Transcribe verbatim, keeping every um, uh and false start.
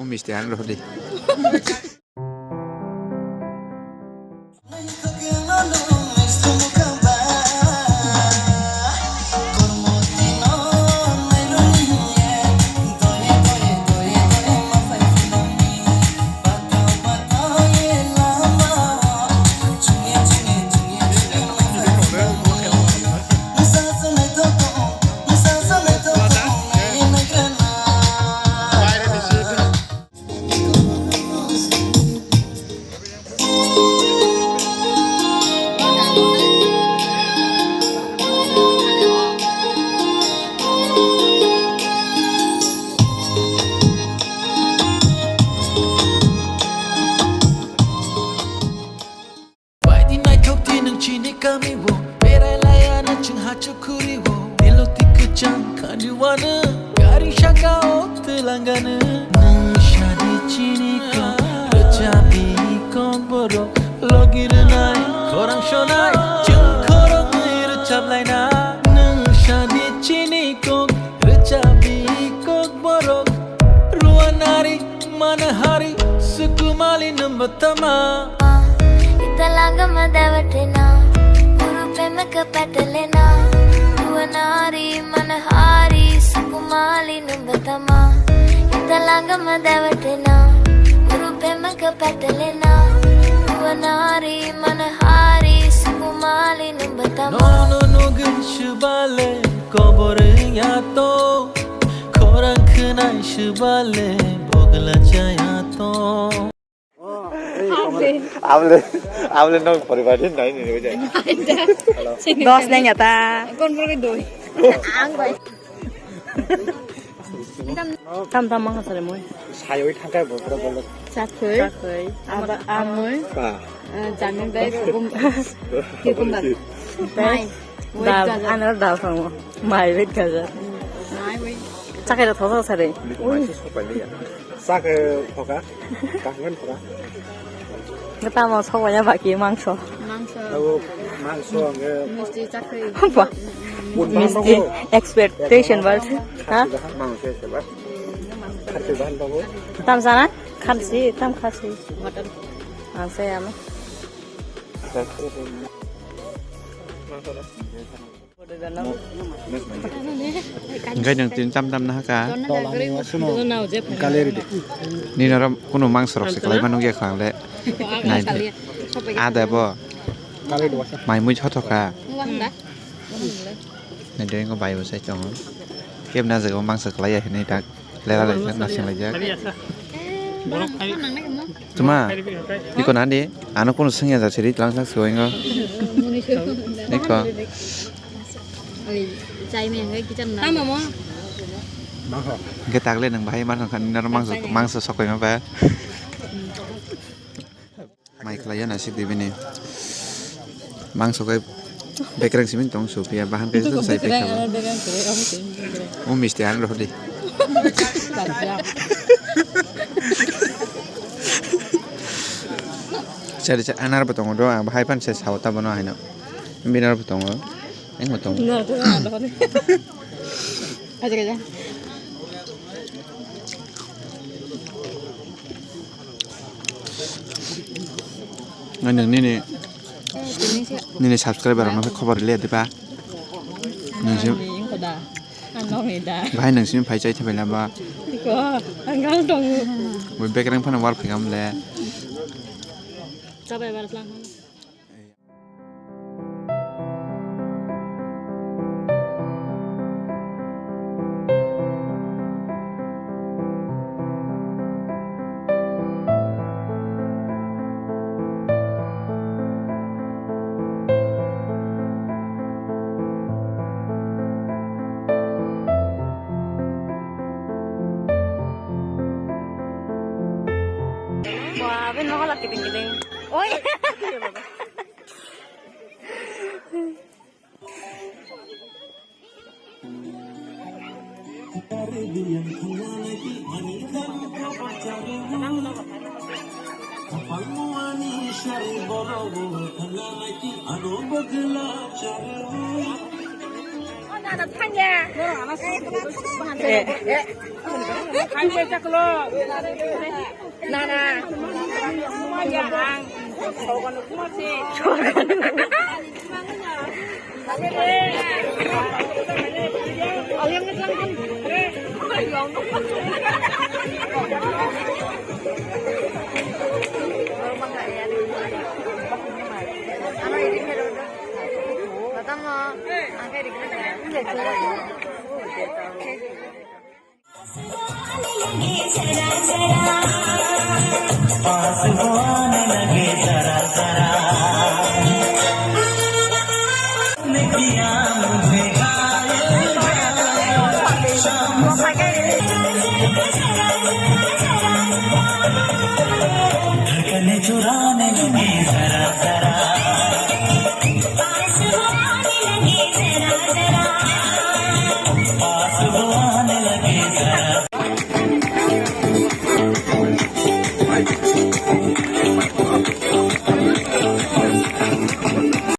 Misti ang rw di. Baidi naithok di nwng chini kami o, berai laya na chwng hachuk khuri o. Nilo ti kwchang khani wano, gari saka o twlangano. Nwng sadi chini kok, rwchabi kok borok, logi rwnai, khorang sonai, chwng khoroknwi rwchap laina. Nwng sadi chini kok, rwchabi kok borok, ruanari, manahari, sukumali nwng bo tama. Italanga madawatena, guru pemaka patalena, ruanari, manahari, sukumali nwng bo tama. Italanga madawatena, guru pemaka patalena, ruanari, manahari, sukumali nwng bo tama. No, no, no, gin shibale, kobor yato. Khorang khwnai swbale bogla chaya to. Able, able nok poribar din nai ni bujai. Dos nai nyata. Kon bor ke doi. Ang bai. Tam tam mang sare moi. Sayoi thangkai bo pro bolo. Chakhoi. Chakhoi. Aba amoi. Pa. Eh, jamin bai kum. Ki kum ba. Mai. Dal, ano dal sango. Mai wait gajar. Mai wait. Chakhai da thosa sare. Mai se sopai liya. Chakhai thoka. Kahman thoka. Tamo sopai ya baki mangso. Mangso. Abo mangso ang. Misti chakhai. Ba. Misti expectation bar. Ha? Mangso se bar. Kharsi bahan bago. Tam sana? Kharsi, tam kharsi. Mutton. Ang saya ama. Hingke nwng tini tam tam nahaka. Nini oro kunu mangso rok se kwlai ma nukya kho ang le. Nai di. Ada bo. Mai mui thothoka. Nai di, bai bo sai tongo. Kebna jaga o mangso kwlai ya hinui tak. Lela lai jak, nasing lai jak. Tuma, iko nandi, ano kono sengya jak siri, tlang sak siwa ingo. Iko. Hingke tagle nang bahai mangso, mangso sokoi ma ba. Mai khlai ya nasik di bini. Mangso khe bekereng simi tong su phiya bahan khe sai phai kha. O misti ang rw di. Sari sa anar bo tongo do ang bahai pan se sao ta bono haino. Binar bo tongo. Eng bo tongo. Aja aja. Nang nini, nini subscriber rok no khobor le diba? Nang si bahai nang simi phai chai thabai laba. Wi bekereng phano war phai gam le. Wah, abin mau lagi dingin. Oi. Nana. पास वो आने लगे जरा जरा। ने किया मुझे घायल, घायल। शाम से धड़कने चुराने लगे जरा जरा। पास वो आने लगे जरा जरा। पास वो आने लगे जरा।